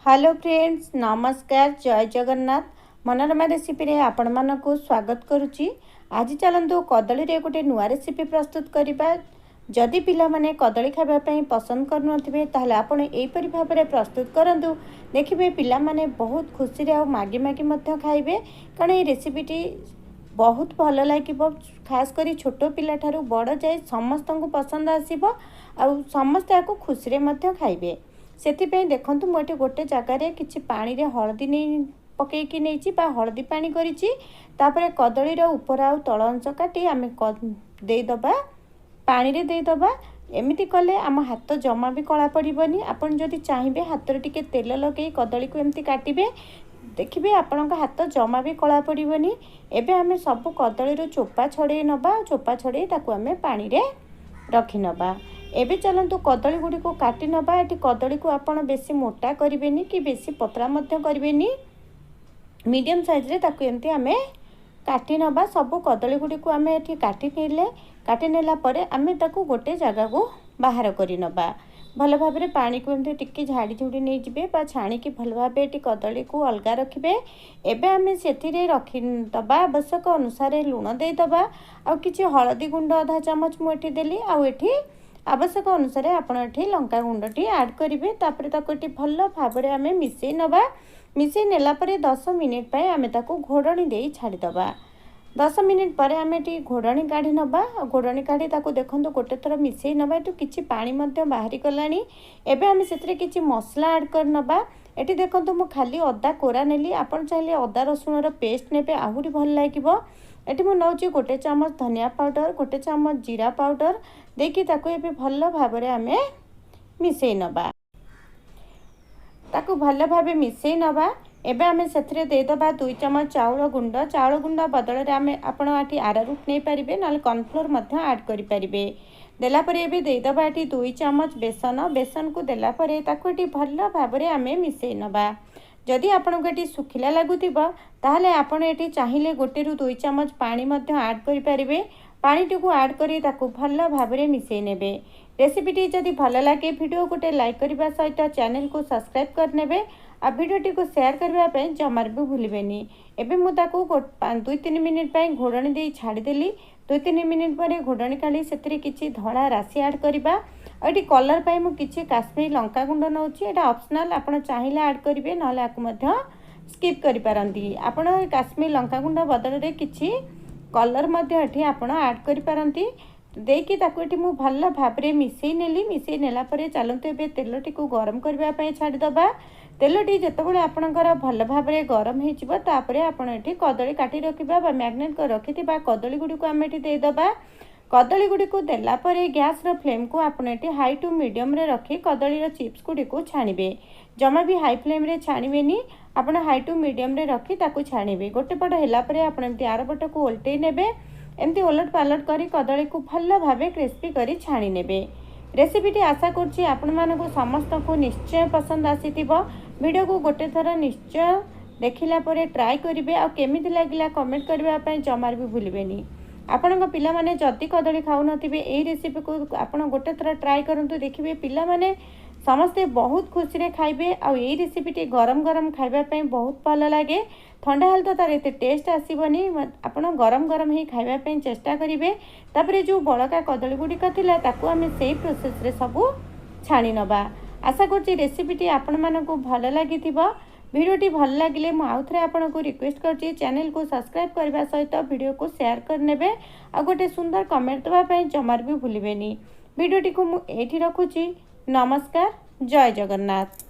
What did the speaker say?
Hello friends, ନମସ୍କାର, ଜୟ ଜଗନ୍ନାଥ। ମନୋରମା ରେସିପିରେ ଆପଣମାନଙ୍କୁ ସ୍ୱାଗତ କରୁଛି। ଆଜି ଚାଲନ୍ତୁ କଦଳୀରେ ଗୋଟେ ନୂଆ ରେସିପି ପ୍ରସ୍ତୁତ କରିବା। ଯଦି ପିଲାମାନେ କଦଳୀ ଖାଇବା ପାଇଁ ପସନ୍ଦ କରୁନଥିବେ, ତାହେଲେ ଆପଣ ଏହିପରି ଭାବରେ ପ୍ରସ୍ତୁତ କରନ୍ତୁ। ଦେଖିବେ, ପିଲାମାନେ ବହୁତ ଖୁସିରେ ଆଉ ମାଗି ମାଗି ମଧ୍ୟ ଖାଇବେ, କାରଣ ଏଇ ରେସିପିଟି ବହୁତ ଭଲ ଲାଗିବ। ଖାସ୍ କରି ଛୋଟ ପିଲାଠାରୁ ବଡ଼ ଯାଏ ସମସ୍ତଙ୍କୁ ପସନ୍ଦ ଆସିବ ଆଉ ସମସ୍ତେ ଏହାକୁ ଖୁସିରେ ମଧ୍ୟ ଖାଇବେ। ସେଥିପାଇଁ ଦେଖନ୍ତୁ, ମୁଁ ଏଠି ଗୋଟେ ଜାଗାରେ କିଛି ପାଣିରେ ହଳଦୀ ନେଇ ପକାଇକି ନେଇଛି ବା ହଳଦୀ ପାଣି କରିଛି। ତାପରେ କଦଳୀର ଉପର ଆଉ ତଳ ଅଂଶ କାଟି ଆମେ ଦେଇଦେବା, ପାଣିରେ ଦେଇଦେବା। ଏମିତି କଲେ ଆମ ହାତ ଜମା ବି କଳା ପଡ଼ିବନି। ଆପଣ ଯଦି ଚାହିଁବେ, ହାତରେ ଟିକେ ତେଲ ଲଗାଇ କଦଳୀକୁ ଏମିତି କାଟିବେ, ଦେଖିବେ ଆପଣଙ୍କ ହାତ ଜମା ବି କଳା ପଡ଼ିବନି। ଏବେ ଆମେ ସବୁ କଦଳୀରୁ ଚୋପା ଛଡ଼େଇ ନେବା। ଚୋପା ଛଡ଼େଇ ତାକୁ ଆମେ ପାଣିରେ ରଖିନେବା। ଏବେ ଚାଲନ୍ତୁ କଦଳୀ ଗୁଡ଼ିକୁ କାଟି ନେବା। ଏଠି କଦଳୀକୁ ଆପଣ ବେଶୀ ମୋଟା କରିବେନି କି ବେଶୀ ପତଳା ମଧ୍ୟ କରିବେନି। ମିଡ଼ିୟମ୍ ସାଇଜ୍ରେ ତାକୁ ଏମିତି ଆମେ କାଟି ନେବା। ସବୁ କଦଳୀ ଗୁଡ଼ିକୁ ଆମେ ଏଠି କାଟି ନେଲେ। କାଟି ନେଲା ପରେ ଆମେ ତାକୁ ଗୋଟେ ଜାଗାକୁ ବାହାର କରି ନେବା। ଭଲ ଭାବରେ ପାଣିକୁ ଏମିତି ଟିକେ ଝାଡ଼ି ଝୁଡ଼ି ନେଇଯିବେ ବା ଛାଣିକି ଭଲ ଭାବେ ଏଠି କଦଳୀକୁ ଅଲଗା ରଖିବେ। ଏବେ ଆମେ ସେଥିରେ ରଖିଦେବା, ଆବଶ୍ୟକ ଅନୁସାରେ ଲୁଣ ଦେଇଦେବା ଆଉ କିଛି ହଳଦୀ ଗୁଣ୍ଡ ଅଧା ଚାମଚ ମୁଁ ଏଠି ଦେଲି। ଆଉ ଏଠି ଆବଶ୍ୟକ ଅନୁସାରେ ଆପଣ ଏଠି ଲଙ୍କା ଗୁଣ୍ଡଟି ଆଡ଼୍ କରିବେ। ତାପରେ ତାକୁ ଏଠି ଭଲ ଭାବରେ ଆମେ ମିଶାଇ ନେବା। ମିଶାଇ ନେଲା ପରେ 10 ମିନିଟ୍ ପାଇଁ ଆମେ ତାକୁ ଘୋଡ଼ଣୀ ଦେଇ ଛାଡ଼ିଦେବା। 10 ମିନିଟ୍ ପରେ ଆମେ ଏଠି ଘୋଡ଼ଣୀ କାଢ଼ି ନେବା। ଆଉ ଘୋଡ଼ଣୀ କାଢ଼ି ତାକୁ ଦେଖନ୍ତୁ, ଗୋଟେ ଥର ମିଶାଇ ନେବା। ଏଠୁ କିଛି ପାଣି ମଧ୍ୟ ବାହାରି ଗଲାଣି। ଏବେ ଆମେ ସେଥିରେ କିଛି ମସଲା ଆଡ଼୍ କରିନେବା। ଏଠି ଦେଖନ୍ତୁ, ମୁଁ ଖାଲି ଅଦା କୋରା ନେଲି। ଆପଣ ଚାହିଁଲେ ଅଦା ରସୁଣର ପେଷ୍ଟ ନେବେ, ଆହୁରି ଭଲ ଲାଗିବ। ଏଠି ମୁଁ ନେଉଛି ଗୋଟେ ଚାମଚ ଧନିଆ ପାଉଡ଼ର, ଗୋଟେ ଚାମଚ ଜିରା ପାଉଡ଼ର ଦେଇକି ତାକୁ ଏବେ ଭଲ ଭାବରେ ଆମେ ମିଶାଇ ନେବା। ତାକୁ ଭଲ ଭାବେ ମିଶାଇ ନେବା। ଏବେ ଆମେ ସେଥିରେ ଦେଇଦେବା 2 ଚାମଚ ଚାଉଳ ଗୁଣ୍ଡ। ଚାଉଳ ଗୁଣ୍ଡ ବଦଳରେ ଆପଣ ଏଠି ଆରାରୁଟ୍ ନେଇପାରିବେ, ନହେଲେ କର୍ଣ୍ଣଫ୍ଲୋର୍ ମଧ୍ୟ ଆଡ଼୍ କରିପାରିବେ। ଦେଲା ପରେ ଏବେ ଦେଇଦେବା ଏଠି 2 ଚାମଚ ବେସନ। ବେସନକୁ ଦେଲା ପରେ ତାକୁ ଏଠି ଭଲ ଭାବରେ ଆମେ ମିଶାଇ ନେବା। ଯଦି ଆପଣଙ୍କୁ ଏଠି ଶୁଖିଲା ଲାଗୁଥିବ, ତାହେଲେ ଆପଣ ଏଠି ଚାହିଁଲେ 1ରୁ 2 ଚାମଚ ପାଣି ମଧ୍ୟ ଆଡ଼୍ କରିପାରିବେ। ପାଣିଟିକୁ ଆଡ଼୍ କରି ତାକୁ ଭଲ ଭାବରେ ମିଶାଇ ନେବେ। ରେସିପିଟି ଯଦି ଭଲ ଲାଗେ, ଭିଡ଼ିଓ ଗୋଟେ ଲାଇକ୍ କରିବା ସହିତ ଚ୍ୟାନେଲକୁ ସବସ୍କ୍ରାଇବ୍ କରିନେବେ ଆଉ ଭିଡ଼ିଓଟିକୁ ସେୟାର କରିବା ପାଇଁ ଜମାରୁ ବି ଭୁଲିବେନି। ଏବେ ମୁଁ ତାକୁ 2-3 ମିନିଟ୍ ପାଇଁ ଘୋଡ଼ଣୀ ଦେଇ ଛାଡ଼ିଦେଲି। 2-3 ମିନିଟ୍ ପରେ ଘୋଡ଼ଣୀ କାଢ଼ି ସେଥିରେ କିଛି ଧଳା ରାଶି ଆଡ଼୍ କରିବା। ଆଉ ଏଠି କଲର୍ ପାଇଁ ମୁଁ କିଛି କାଶ୍ମୀର ଲଙ୍କା ଗୁଣ୍ଡ ନେଉଛି। ଏଇଟା ଅପସନାଲ୍, ଆପଣ ଚାହିଁଲେ ଆଡ଼୍ କରିବେ, ନହେଲେ ଆକୁ ମଧ୍ୟ ସ୍କିପ୍ କରିପାରନ୍ତି। ଆପଣ କାଶ୍ମୀର ଲଙ୍କା ଗୁଣ୍ଡ ବଦଳରେ କିଛି କଲର୍ ମଧ୍ୟ ଏଠି ଆପଣ ଆଡ଼୍ କରିପାରନ୍ତି। ଦେଇକି ତାକୁ ଏଠି ମୁଁ ଭଲ ଭାବରେ ମିଶାଇ ନେଲି। ମିଶାଇ ନେଲା ପରେ ଚାଲନ୍ତୁ ଏବେ ତେଲଟିକୁ ଗରମ କରିବା ପାଇଁ ଛାଡ଼ିଦେବା। ତେଲଟି ଯେତେବେଳେ ଆପଣଙ୍କର ଭଲ ଭାବରେ ଗରମ ହେଇଯିବ, ତାପରେ ଆପଣ ଏଠି କଦଳୀ କାଟି ରଖିବା ବା ମ୍ୟାରିନେଟ୍ କରି ରଖିଥିବା କଦଳୀ ଗୁଡ଼ିକୁ ଆମେ ଏଠି ଦେଇଦେବା। କଦଳୀ ଗୁଡ଼ିକୁ ଦେଲା ପରେ ଗ୍ୟାସ୍ର ଫ୍ଲେମ୍କୁ ଆପଣ ଏଠି ହାଇ ଟୁ ମିଡ଼ିୟମ୍ରେ ରଖି କଦଳୀର ଚିପ୍ସ ଗୁଡ଼ିକୁ ଛାଣିବେ। ଜମା ବି ହାଇ ଫ୍ଲେମ୍ରେ ଛାଣିବେନି। ଆପଣ ହାଇ ଟୁ ମିଡ଼ିୟମ୍ରେ ରଖି ତାକୁ ଛାଣିବେ। ଗୋଟେ ପଟ ହେଲା ପରେ ଆପଣ ଏମିତି ଆର ପଟକୁ ଓଲଟେଇ ନେବେ। ଏମିତି ଓଲଟ ପାଲଟ କରି କଦଳୀକୁ ଭଲ ଭାବେ କ୍ରିସ୍ପି କରି ଛାଣି ନେବେ। ରେସିପିଟି ଆଶା କରୁଛି ଆପଣମାନଙ୍କୁ ସମସ୍ତଙ୍କୁ ନିଶ୍ଚୟ ପସନ୍ଦ ଆସିଥିବ। ଭିଡ଼ିଓକୁ ଗୋଟେ ଥର ନିଶ୍ଚୟ ଦେଖିଲା ପରେ ଟ୍ରାଏ କରିବେ ଆଉ କେମିତି ଲାଗିଲା କମେଣ୍ଟ କରିବା ପାଇଁ ଜମାରୁ ବି ଭୁଲିବେନି। ଆପଣଙ୍କ ପିଲାମାନେ ଯଦି କଦଳୀ ଖାଉନଥିବେ, ଏଇ ରେସିପିକୁ ଆପଣ ଗୋଟେ ଥର ଟ୍ରାଏ କରନ୍ତୁ। ଦେଖିବେ, ପିଲାମାନେ ସମସ୍ତେ ବହୁତ ଖୁସିରେ ଖାଇବେ। ଆଉ ଏଇ ରେସିପିଟି ଗରମ ଗରମ ଖାଇବା ପାଇଁ ବହୁତ ଭଲ ଲାଗେ। ଥଣ୍ଡା ହେଲେ ତ ତାର ଏତେ ଟେଷ୍ଟ ଆସିବନି। ଆପଣ ଗରମ ଗରମ ହିଁ ଖାଇବା ପାଇଁ ଚେଷ୍ଟା କରିବେ। ତାପରେ ଯେଉଁ ବଳକା କଦଳୀ ଗୁଡ଼ିକ ଥିଲା, ତାକୁ ଆମେ ସେଇ ପ୍ରୋସେସ୍ରେ ସବୁ ଛାଣି ନେବା। ଆଶା କରୁଛି ରେସିପିଟି ଆପଣମାନଙ୍କୁ ଭଲ ଲାଗିଥିବ। ଭିଡ଼ିଓଟି ଭଲ ଲାଗିଲେ ମୁଁ ଆଉଥରେ ଆପଣଙ୍କୁ ରିକ୍ୱେଷ୍ଟ କରୁଛି, ଚ୍ୟାନେଲକୁ ସବସ୍କ୍ରାଇବ୍ କରିବା ସହିତ ଭିଡ଼ିଓକୁ ସେୟାର କରିନେବେ ଆଉ ଗୋଟେ ସୁନ୍ଦର କମେଣ୍ଟ ଦେବା ପାଇଁ ଜମାରୁ ବି ଭୁଲିବେନି। ଭିଡ଼ିଓଟିକୁ ମୁଁ ଏଇଠି ରଖୁଛି। ନମସ୍କାର, ଜୟ ଜଗନ୍ନାଥ।